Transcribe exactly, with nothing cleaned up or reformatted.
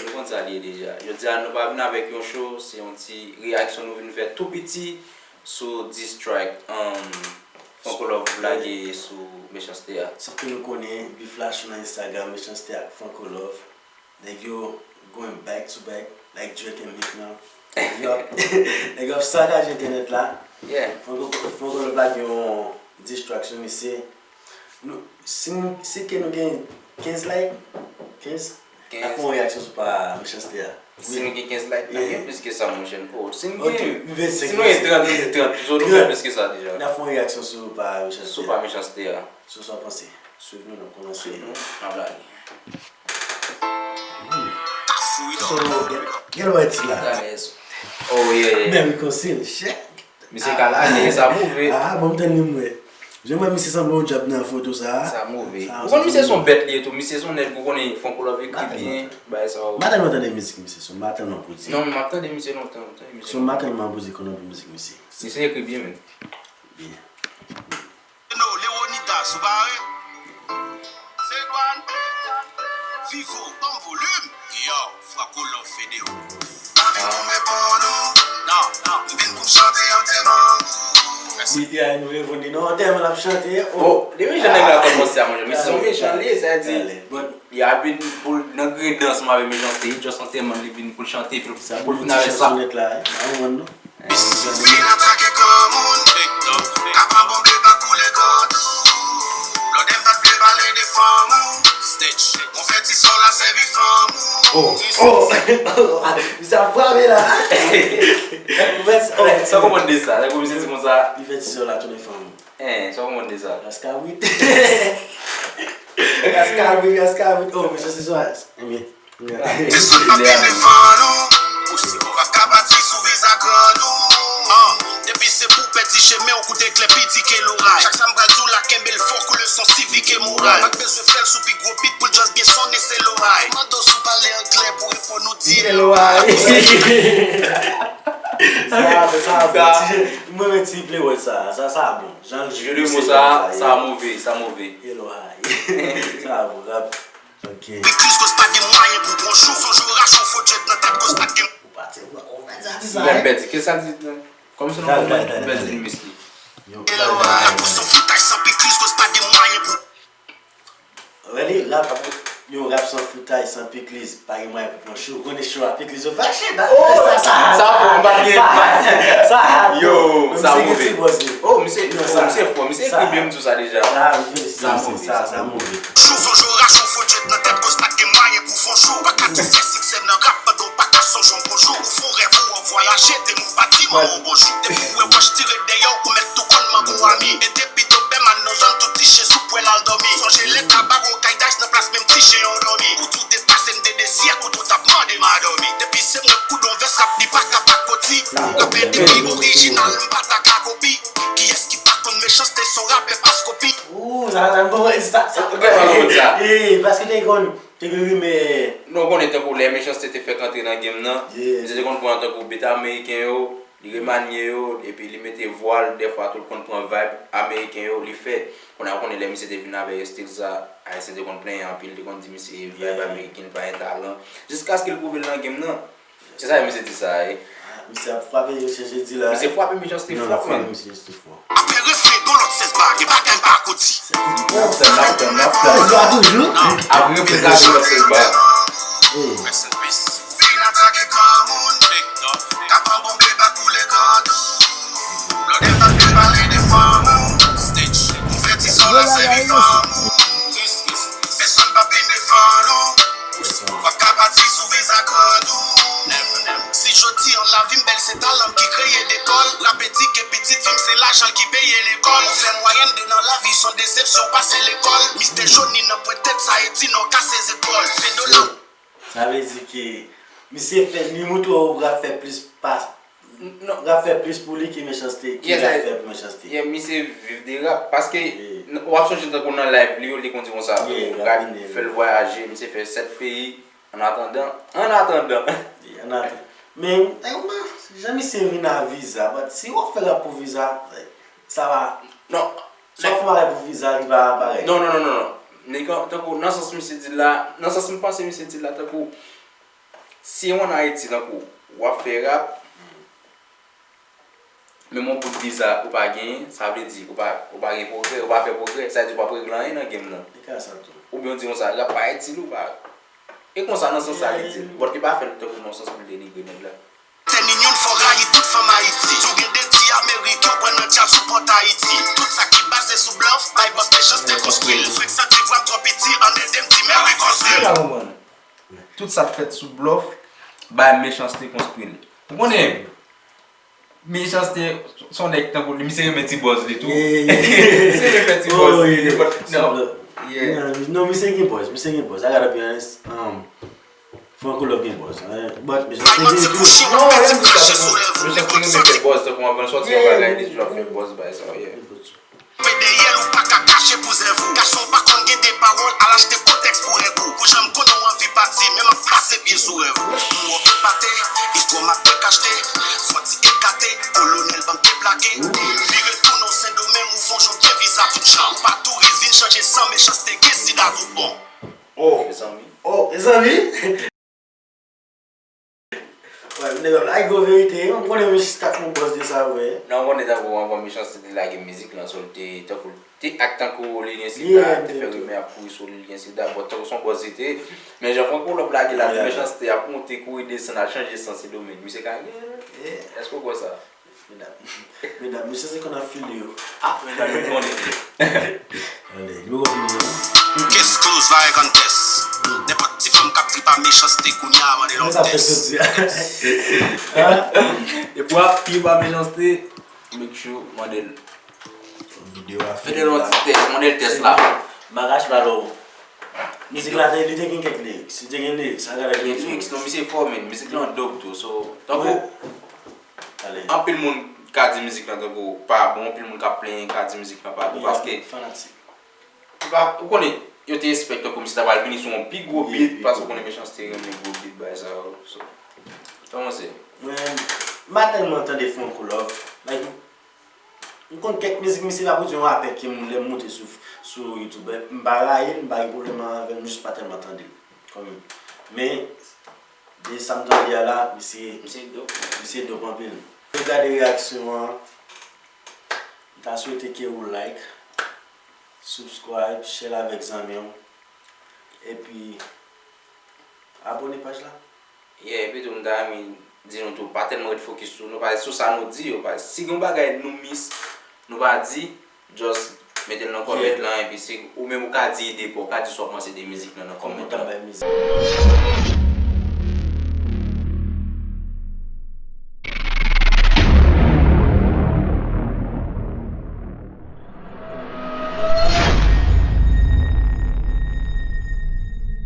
Nou konn sa li ye deja. Jodi a nou pa vin avèk yon show, se yon ti reyaksyon nou vin fè tou piti sou diss track, um, Franco Love lage sou Mechanste a. Sòf ke nou konnen, beef la cho nan Instagram, Mechanste ak Franco Love. Nèg yo going back to back, like Drake and Meek Mill. Nèg yo ap, nèg yo ap sakaje entènèt la. Yeah. Franco, Franco Love lage yon diss track sou misye. Nou, si, si ke nou gen kenz like, kenz, n ap fè yon reyaksyon sou pa Mechanste a. Si nou gen kenz like, n ap gen plis ke sa, monchè. Oh, si nou gen, si nou gen trant, nou gen trant. So, nou fè plis ke sa deja. N ap fè yon reyaksyon sou pa Mechanste a. Sou pa Mechanste a. Sou sa w panse. Swiv nou, n ap kòmanse. Swiv nou, n ap lage. So, gen, gen lè ti la. Oh, yeah, yeah. Bèl konsil, chè. Misye ka lage, sa move. Ah, bon, m tann li m wè. Jan m wè misye sanble yon djab nan foto sa a. Sa move. Ou konn misye se yon bèt li ye tou, misye se yon nèg ou konnen Franco Love ekri byen, bagay sa yo. M pa tèlman tande mizik misye, so m pa tèlman poze. Non, m ap tande misye lontan, m tande misye. So m pa tèlman poze kòman pou mizik misye. Misye ekri byen, men. Byen. No, Leonidas, ou bare? Se Dwan. Vivo, banm volim. Yo, Franco Love Fedeo. Pa vin pou mwen pran non. Non, non. M vin pou m chante antèman. Mete a nou revoni non antèman l ap chante. Oh, depi jan nèg la kòmanse a, monchè, misye se yon mechan li ye, sa di. Li ap vin pou l nan grede ansanm avèk Mechanste, li just antèman li vin pou l chante, pou l, pou l fin avèk sa. Sa pou ti chansonèt la, eh. Vin atake granmoun, ka pran bonbe pa koule gòdou. Blòdè m pa t vle pale de fanm ou. Snitch, konfèti sòl la sèvi fanm ou. Oh, oh, oh, misye ap frape la. Sa w konprann de sa? Lè misye di konsa. Li fè ti sòl la tounen fanm ou. Hein, sa w konprann de sa? Ras kabrit. Ras kabrit, ras kabrit. Oh, mesye, se sa. Ebyen. Desann pa pime fann ou. Ou si ou pa ka pati sou viza grann ou. Ah, depi se pou pèdi chemen ou koute klè piti ke loray. Chak sa m pral di w la kenbe l fò kou leson sivik e moral. Pa t bezwen fè l sou pi gwo bit pou l just gen sonnen se loray. Mande w si w pale anglè pou reponn ou di hello hi. Sa, sa, sa, ti je, mwen menm ti play word sa, sa, sa bon. Jan l jwe de mo sa, sa move, sa move. Hello hi. Sa bon, rap. Ok. Pikliz koz pa gen mwayen pou bonjou. Fò jou rachon fo djèt nan tèt koz pa gen. Ou pati, ou pati sa. Bon, pèdi, ki sa di? Kòm se nou pèdi misye. Yo, la pou son foutaj san pikliz koz pa gen mwayen pou. Really? Rap, yon rap san foutaj, san pikliz, pa gen mwayen pou pran cho. Ou konnen cho a pikliz yo fache. Sa, sa, sa, sa, sa, sa, yo, sa move. Oh, misye, misye fò, misye ekri byen m sou sa deja. Sa move, sa move. Jou fò jou rachon fo djèt nan tèt koz pa t gen mwayen pou fon jou. Pa ka tou fè siksè nan rap pandan w pa ka sonje yon bonjou. Ou fon rèv ou an vwayaje, te mou pati, manman w bonjou. Depi w wè wòch tire dèyè w, ou mèt tou konn manke w ami. E depi Pito bèman nan zòn tout ti chen sou pwèl al dòmi. Sonje lè kabaro kay daj nan plas menm ti chen yo dòmi. Ou tou depase m de de syèk ou tou t ap mande m a dòmi. Depi se mwen k koud on vès rap li pa ka pa koti. Rapè depi orijinal m pa ta ka kopi. Kiyès ki pa konn Mechanste se on rapè pas kopi. Ooh, sa, sa, sa, sa. Eh, paske te konn, te gen rimè. Nou konnen tankou lè Mechanste te fèk antre nan game nan. Misye te konn pran tankou bit ameriken yo. Li remanye yo, epi li mete vwa l, dèfwa tou l konn pran vibe ameriken yo, li fè. Kounye a ou konnen lè misye te vin avèk estil sa, ayisyen te konn plenyen anpil, te konn di misye vibe ameriken pa gen talan. Jiskaske l pwouve l nan game nan. Se sa misye di sa, e. Misye ap frape yo chèche di la. Misye frape Mechanste fò, man. Misye frape Mechanste fò. Apre refren, gon lòt sèz ba, gen bagay m pa ko di. N ap tann, n ap tann, n ap tann. Apre refren sa, gon lòt sèz ba. Rest in peace. Vin atake granmoun. Ka pran bonbe pa koule gòdou. Blòdè pa vle pale de fanm ou. Snitch. Konfèti sòl la sèvi fanm ou. Pèsonn pa vin defann ou. Ou pa ka pati sou viza grann ou. Si jodi an lavi m bèl se talan m ki kreye dekòl. Rap edike pitit fi m se lajan l ki peye lekòl. Ou fè mwayèn de nan lavi s on desepsyon pase lekòl. Mistè joni nan pwent tèt sa e di non kase zepòl. Fedola. Sa vle di ke misye fè, li montre w rap fè plis pa, rap fè plis pou li ke Mechanste, ke rap fè pou Mechanste. Yeah, misye viv de rap. Paske w ap sonje tankou nan live li yo, li konn di konsa, rap fè l vwayaje, misye fè sèt peyi, an atandan, an atandan. An atandan. Men, jan misye vin a viza, but si w ap fè rap pou viza, sa va. Non. Sa w ap fè bagay pou viza, li pa parèy. Non, non, non, non, non. Nèg, tankou, nan sans misye di l la, nan sans m panse misye di l la, tankou, Si w ann Ayiti tankou w ap fè rap, menm yon bout viza ou pa genyen, sa vle di ou pa, ou pa gen pwogrè, ou pa fè pwogrè, sa vle di ou p ap regle anyen nan game nan. Li ka sa tou. Oubyen w di konsa, rap pa itil ou pa. E konsa nan sans sa li di l, but li pa fè l tankou nan sans pou l denigre nèg la. Western Union fò rayi tout fanm Ayiti. Si w gen de ti ameriken, w pran nan djab sou pòt Ayiti. Tout sa ki baze sou blòf, bay bòs Mechanste konstwi l. Frenk santi vwa m twò piti, ann ede m di mèri konstwi l. Tout sa k fèt sou blòf, bay Mechanste konstwi l. Ou konnen, Mechanste se yon nèg tankou li, misye renmen ti buzz li tou. Misye renmen fè ti buzz li, nenpòt, non. Yeah. Non, misye gen buzz, misye gen buzz. I gotta be honest. Um, Franco Love gen buzz. But Mechanste gen tou. Non, menm sa, Mechanste renmen fè buzz tankou anvan l sòti yon bagay, li toujou ap fè buzz, bagay sa, yeah. Pe dèyè l, ou pa ka kache pou zèv ou. Gason pa konn gen de pawòl, al achte kotèks pou règ ou. Pou jan m konnen w anvi pati, men m ap pase pye sou rèv ou. M wè w epate, istwa m ak te kachte, fò ti ekate, kolonèl ban m te plake. Vire tounen w Sendomeng, ou fon jan w gen viza tout jan. Ou pa touris, vin chanje san, Mechanste gen sida tout bon. Oh, mezanmi. Oh, mezanmi. Wè, nèg ap lage gwo verite. M konnen misye ta fè yon buzz de sa vre. Non, m konnen tankou anvan Mechanste te lage mizik lan, so l te tankou, te ak tankou li gen sida, te fè rimè ap kouri sou li, li gen sida, but tankou se yon buzz li te ye. Men jan Franco Love lage la, di Mechanste ap monte kouri desann al chanje san Sendomeng. Misye ka gen, èske w kwè sa? Medam, medam, mesye se konn ap file yo. Ah, medam, nou konnen. Ale, nou konfime yo. Case close, Varegantes. Nenpòt ti fanm k ap trip a Mechanste kounye a, mande l yon tès. Depi w ap trip a Mechanste, make sure mande l. Videyo a fini. Mete l yon ti tès, mande l tès la. Bagaj la lò. Mizik la, te, li te gen kèk lyrics. Li te gen lyrics, sa gade gen lyrics. Non, misye fò, men mizik lan dope tou. So, tankou, anpil moun ka di mizik lan tankou pa bon, anpil moun ka plenyen ka di mizik lan pa bon, paske fanatik. Ou konnen, yo te espèk tankou misye ta pral vini sou yon pi gwo beat, paske ou konnen Mechanste renmen gwo beat, bagay sa yo. So, kòman se? Mwen, m pa tèlman tande Franco Love. Like, m konn kèk mizik misye, pa pou di yon rapè ke m, lè m moute sou, sou YouTube, m pa rayi l, m pa gen pwoblèm avè l, m jis pa tèlman tande l. Kòm, men, de sa m tande a la, misye, misye dope anpil. Mwen gade reyaksyon an, m ta swete ke ou like, subscribe, share l avèk zanmi w, epi abone paj la. Yeah, epi tou, m ta renmen di nou tou, pa tèlman ret fokis sou nou, paske sou sa nou di yo, paske si gen yon bagay nou miss, nou pa di, just mete l nan comment lan, epi si ou menm ou ka di ide pa w, ou ka di sa w panse de mizik lan nan comment lan.